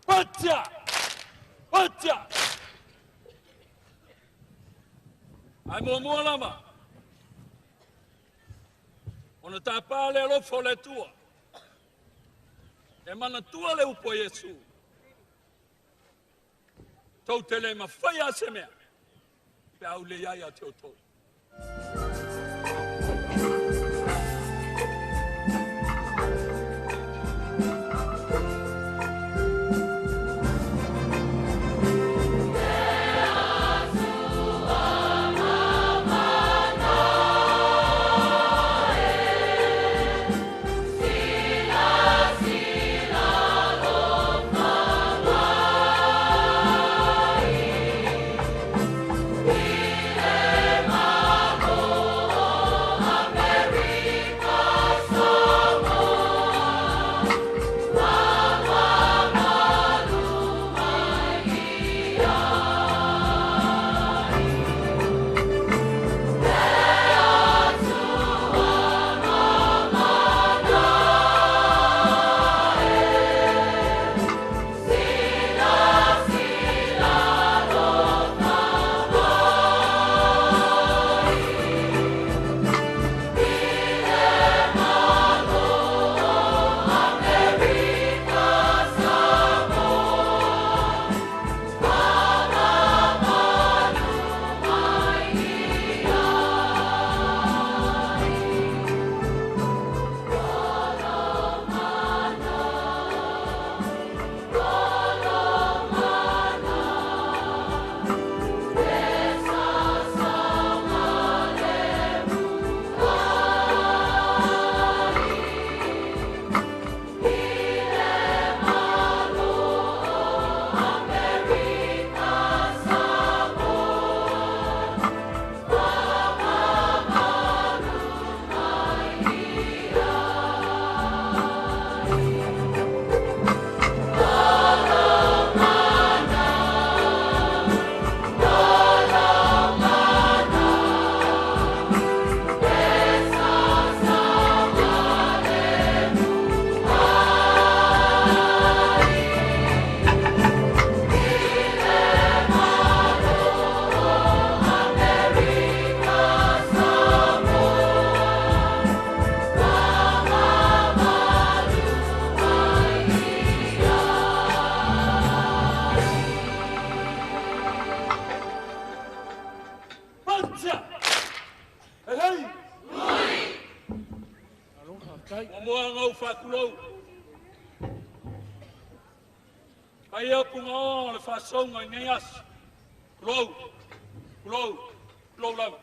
Patia! Patia! Ae muamua lava ona tapa le alofa o le Atua e manatua le upu a Iesu, tou te le mafaia se mea pe a ou le i ai ia te outou. Patia! Hei hei! Muamua ona ou faatulou paia o Punaoa o le faasauga i lenei aso. Tulou, tulou, tulou lava.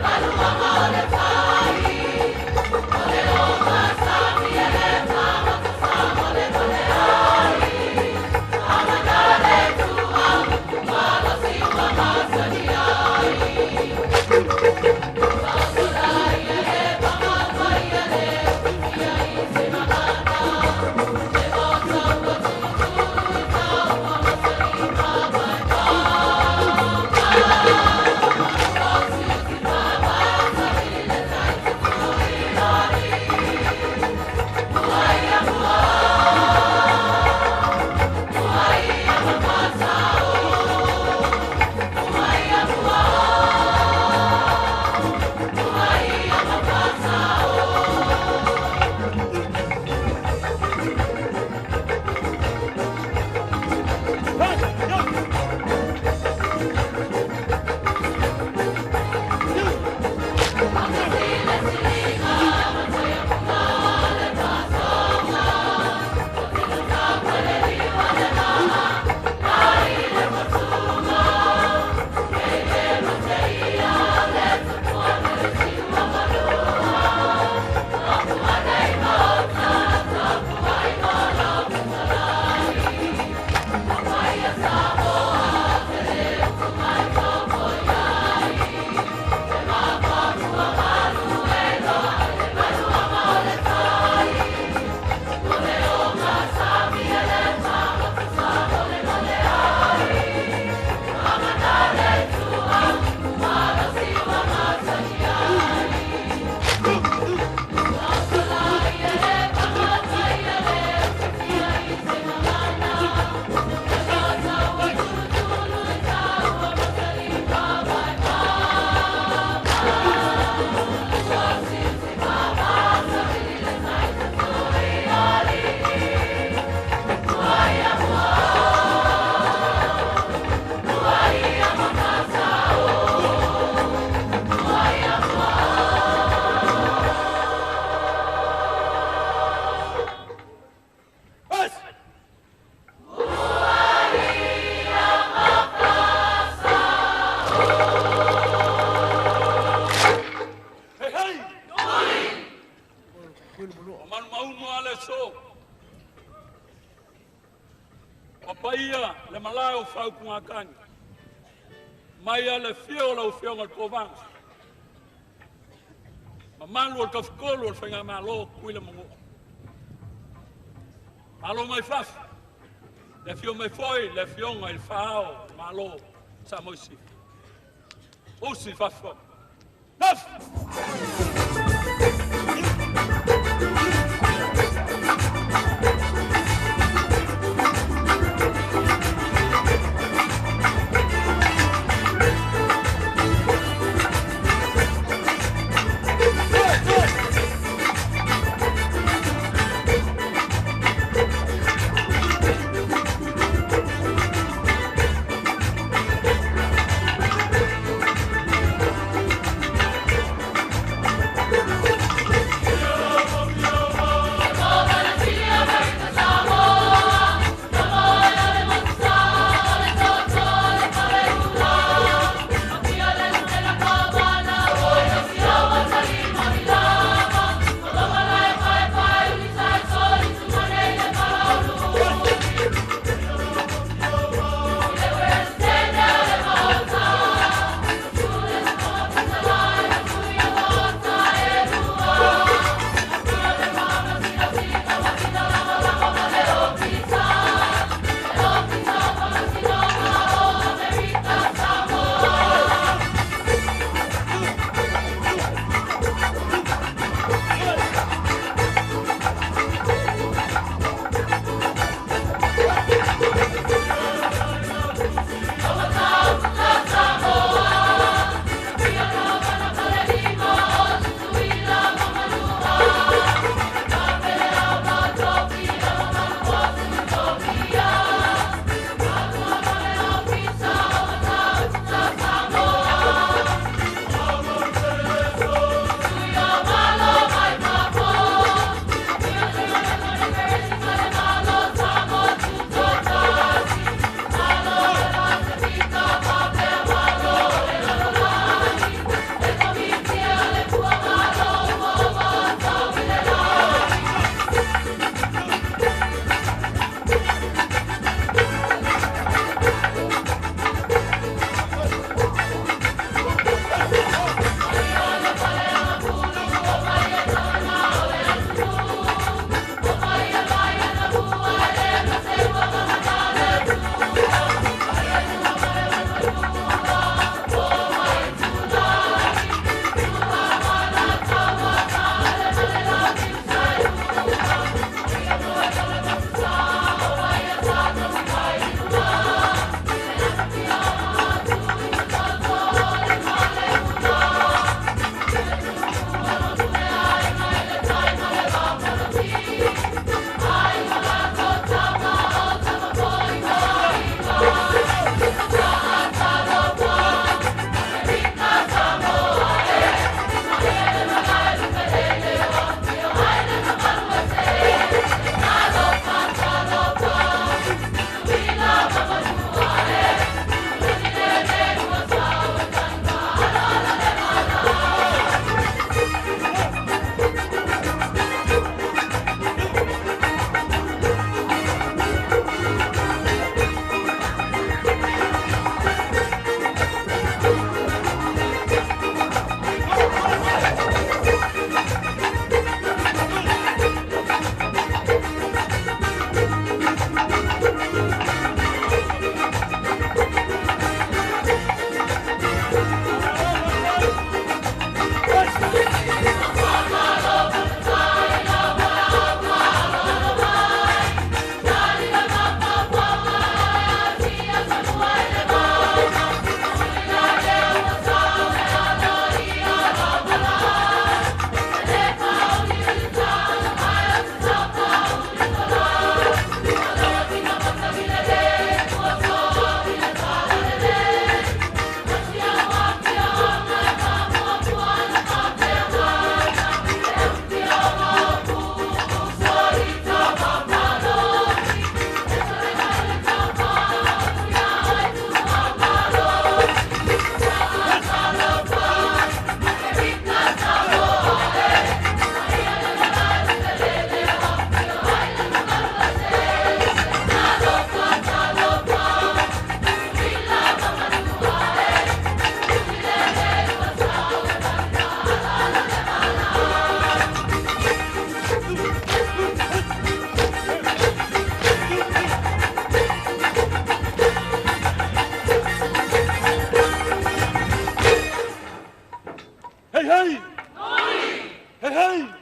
Malu. O manumauno a le aso, papaia le malae o faautugatagi, mai lava i le afio o lau Afioga i le Kovana, mamalu o le Tafatolu o le Faigamalo Tutuila ma Manua. Malo mai fafo, le afio mai foi le Afioga i le Faa-ao o le Malo o Samoa i Sisifo. Usi i fafo, Gafa! Hei hei!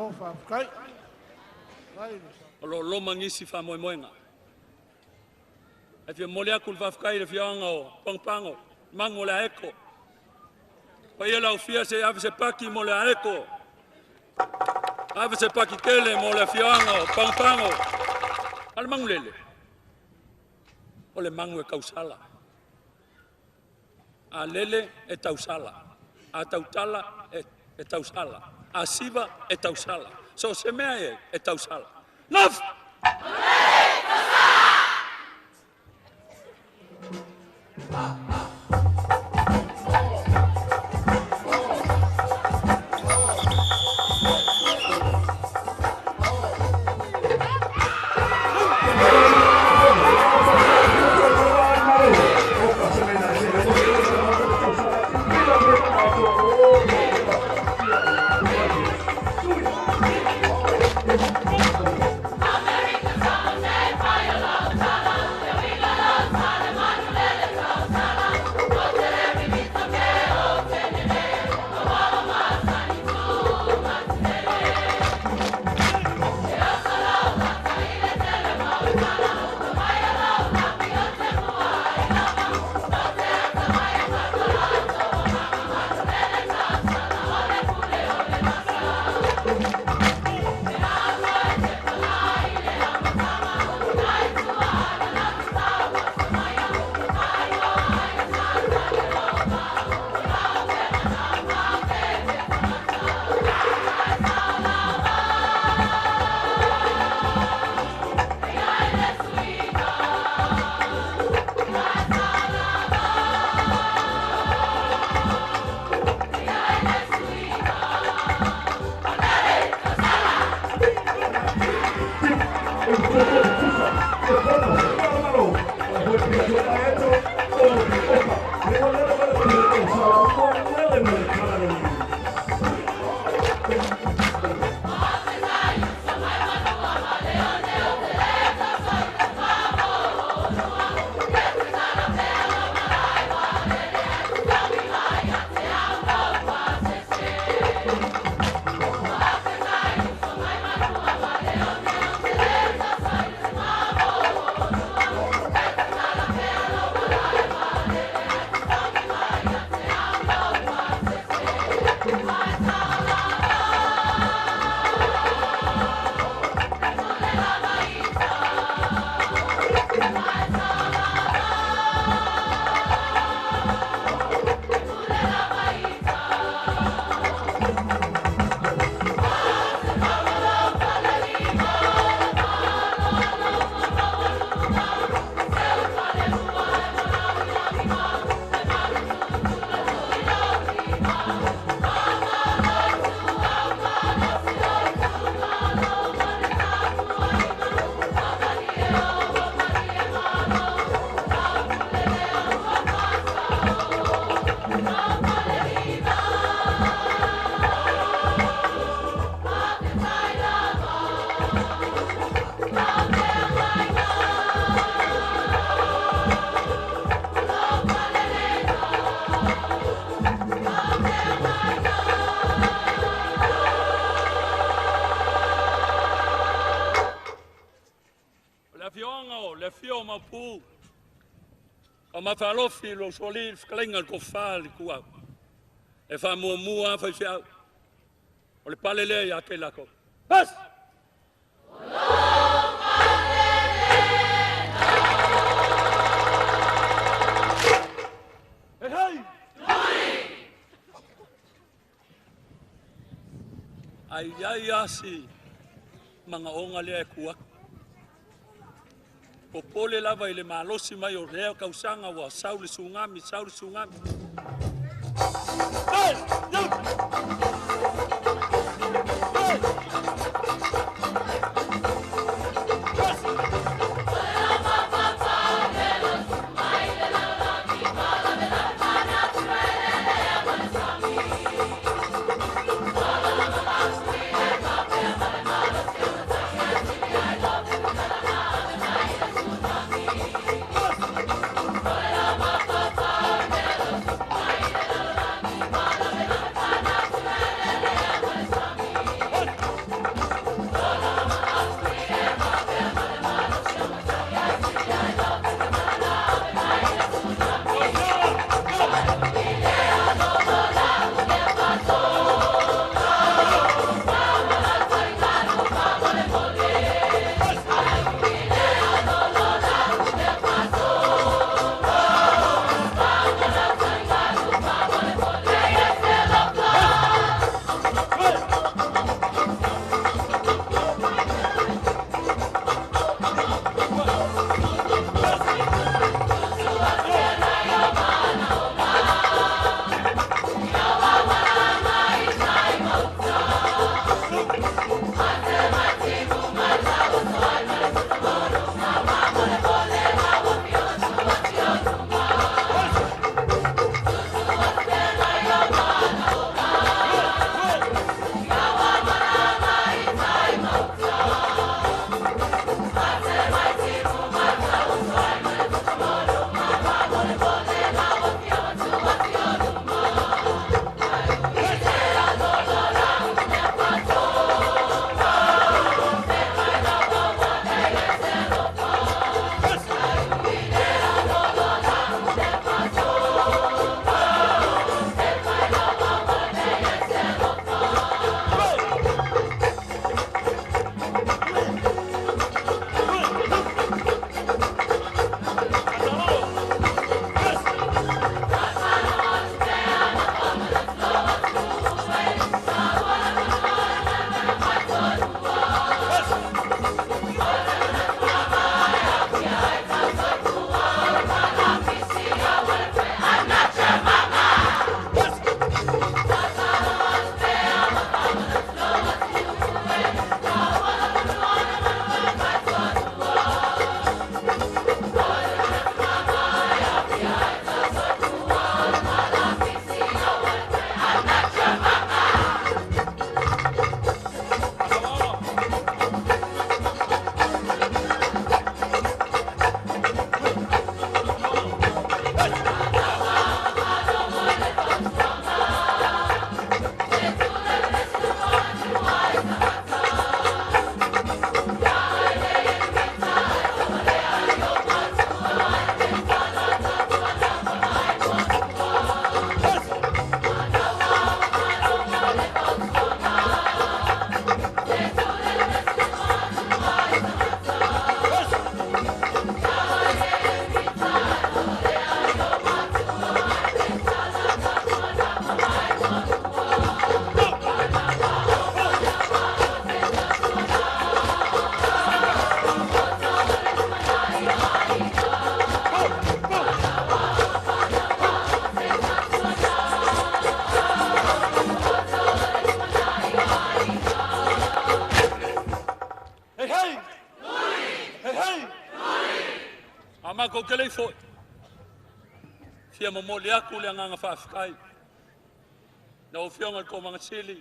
Malo faafetai. O lo o loma nisi faamoemoega. Ae fia momoli atu le faafetai i le afioaga o Pagopago, Magu o le Aeko. Paia le aufia se i ave se paki mo le Aeko. Ave se paki tele mo le afioaga o Pagopago. A le manulele, o le magu e tausala. A lele e tausala. A tautala e tausala. A siva e tausala. So se mea e tausala. Naf! Mafalofi lo soli fkalenga ko fa le kua e fa mua fa fia o le palele ya ke la ko bas. Hey hey ai ai asi mangaonga le kua popole lava i le malosi mai o lea kausanga ua sau le sugami, sau le sugami. Hey! Hey! Bye. Makou te le i fo'i, fia momoli atu le agaga faafetai. Lau Afioga i le Kovana Sili,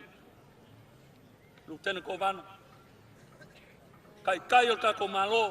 Lutena Kovana, Taitai o le tatou Malo.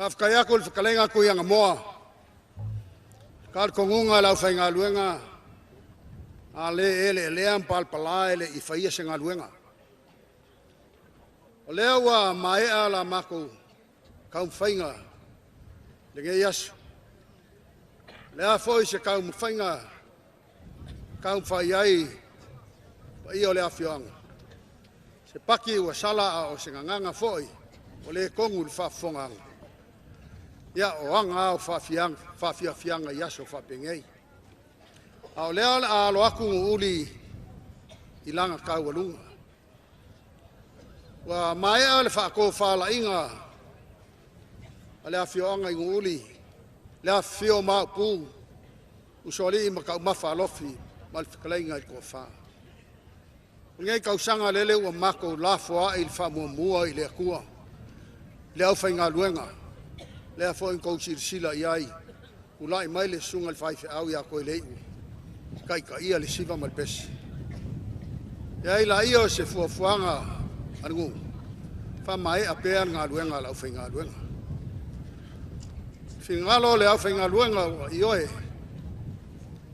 Faafetai atu i le fetalaiga a Tuiaga talitonuga e le aufaigaluega a le eleelea ma palapala e le i faia se galuega. O lea ua maea la matou taumafaiga i lenei aso. O le a foi se taumafaiga e taumafai ai le paia o le afioaga, se pati ua sala a o se gagana foi ua le tonu i le faafofogaaga, ia o aga lava o faafiafiaga i aso faapenei. A o lea o le a alo atu Nuuuli i lana taualuga. Ua maea le faatofalaiga a le afioaga i Nuuuli, le afifio o Maopu, Usoalii ma Taumafa Alofi ma le fetalaiga i le Toafa. O lenei tausaga lele ua matou lafoai le faamuamua i le Atua, le aufaigaluega, lea foi na outou silasila i ai, tulai mai le susuga i le faifeau ia Toelei'u e taitaia le siva ma le pese. E ai laia o se fuafuaga a le nuu, faamaea pea le galuega a le aufaigaluega. Finagalo o le aufaigaluega ua ioe,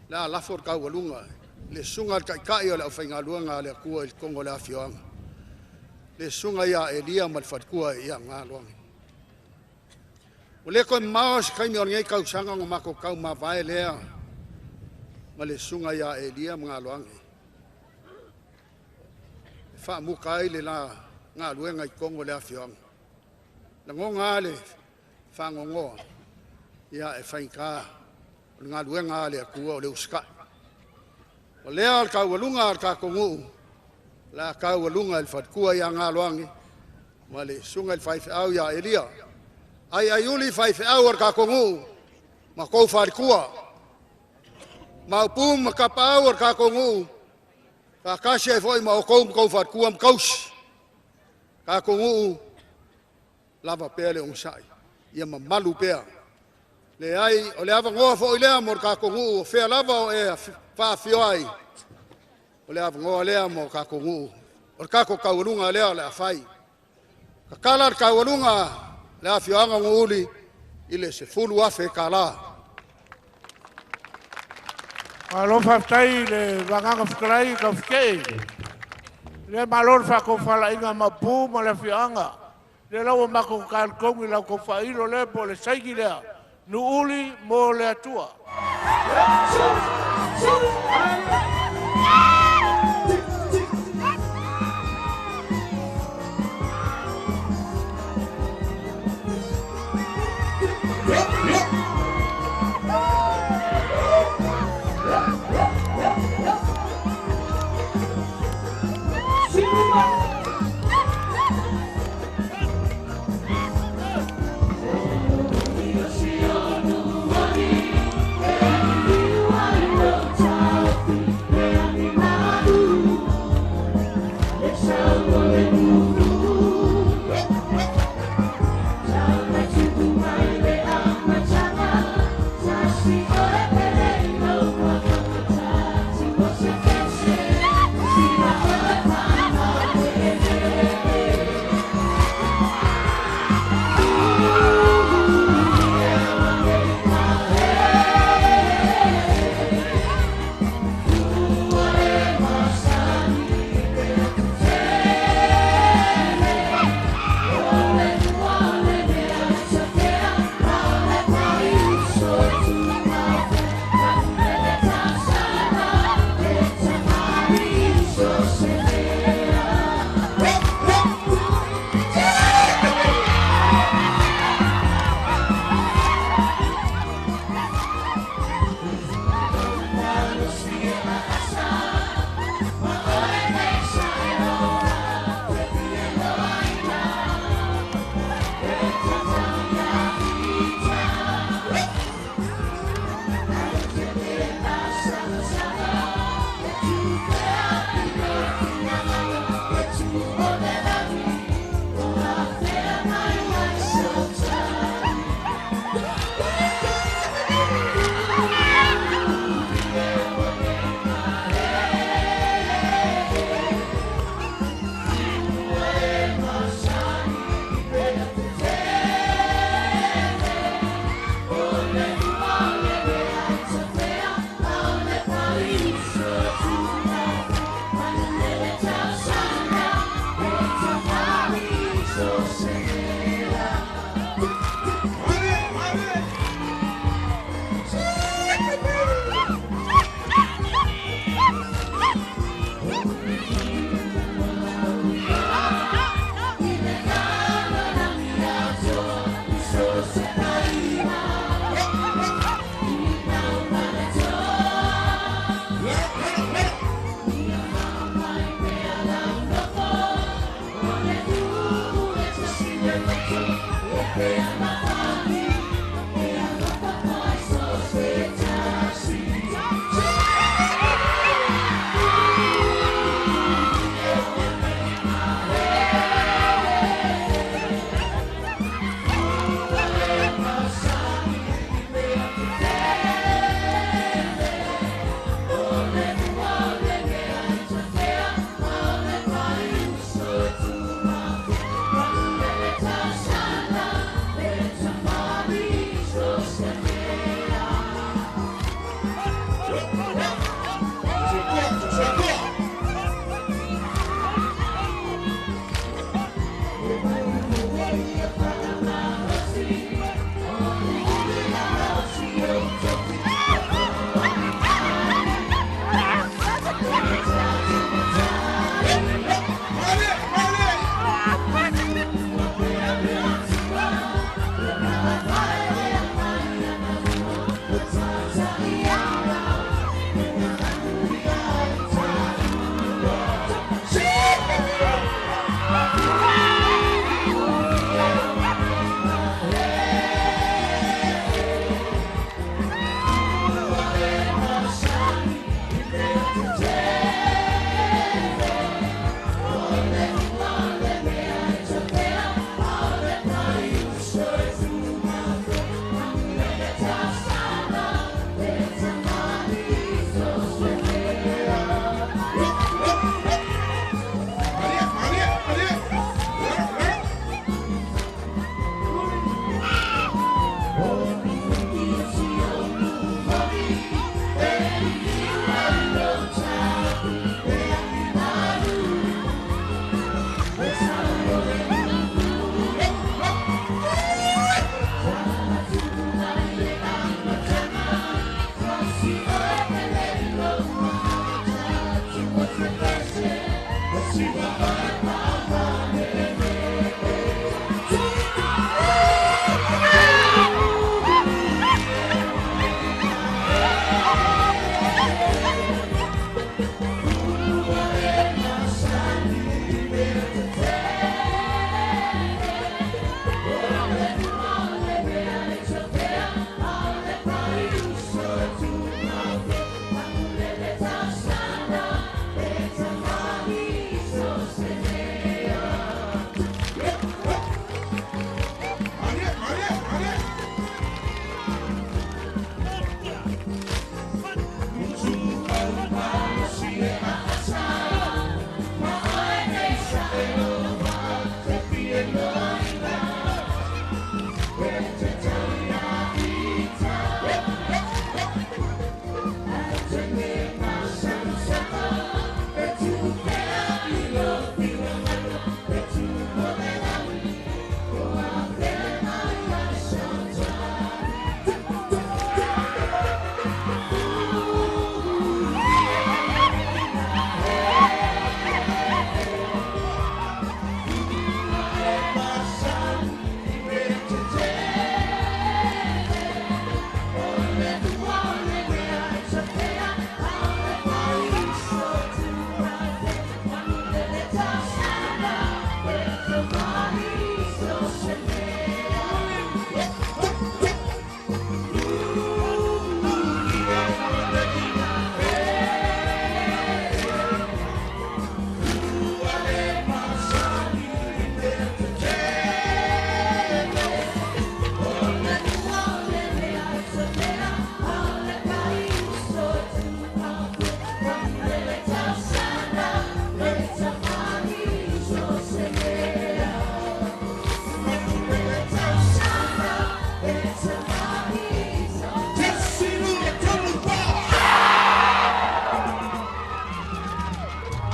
le a lafo le taualuga i le susuga i le taitai o le aufaigaluega a le Atua i totonu o le afioaga, le susuga ia Elia ma le faletua ia Galoage. Ua le toe mamao se taimi o lenei tausaga ona matou taumavae lea ma le susuga ia Elia ma Galoage e faamuta ai le la galuega i totonu o le afioaga. Lagona lava le faanoanoa, ia e faigata o le galuega a le Atua o le usitai. O lea o le taualuga a le tatou nuu, o le a taualuga e le faletua ia Galoage ma le susuga i le faifeau ia Elia. Aiaiuli faifeau o le tatou nuu ma tou faletua, Maopu ma Tapaau o le tatou nuu, faatasi ai foi ma outou ma tou faletua ma tausi. Tatou nuu lava pea le onosai, ia mamalu pea. Leai, o le avanoa foi lea mo le tatou nuu, o fea lava o e faafio ai, o le avanoa lea mo tatou nuu, o le tatou taualuga lea o le a fai. Tatala le taualuga le afioaga o Nuuuli i le $10,000. Malo faafetai i le Vagaga Fetalai Taufetee. Le malo le faatofalaiga a Maopu ma le afioaga. Lea la ua matou talitonu i la outou faailo lea po o le saini lea, Nuuuli mo le Atua.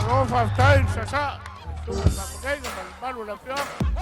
Malo faafetai i le sasaa, susuga i le faafeagaiga ma le mamalu o le afioaga.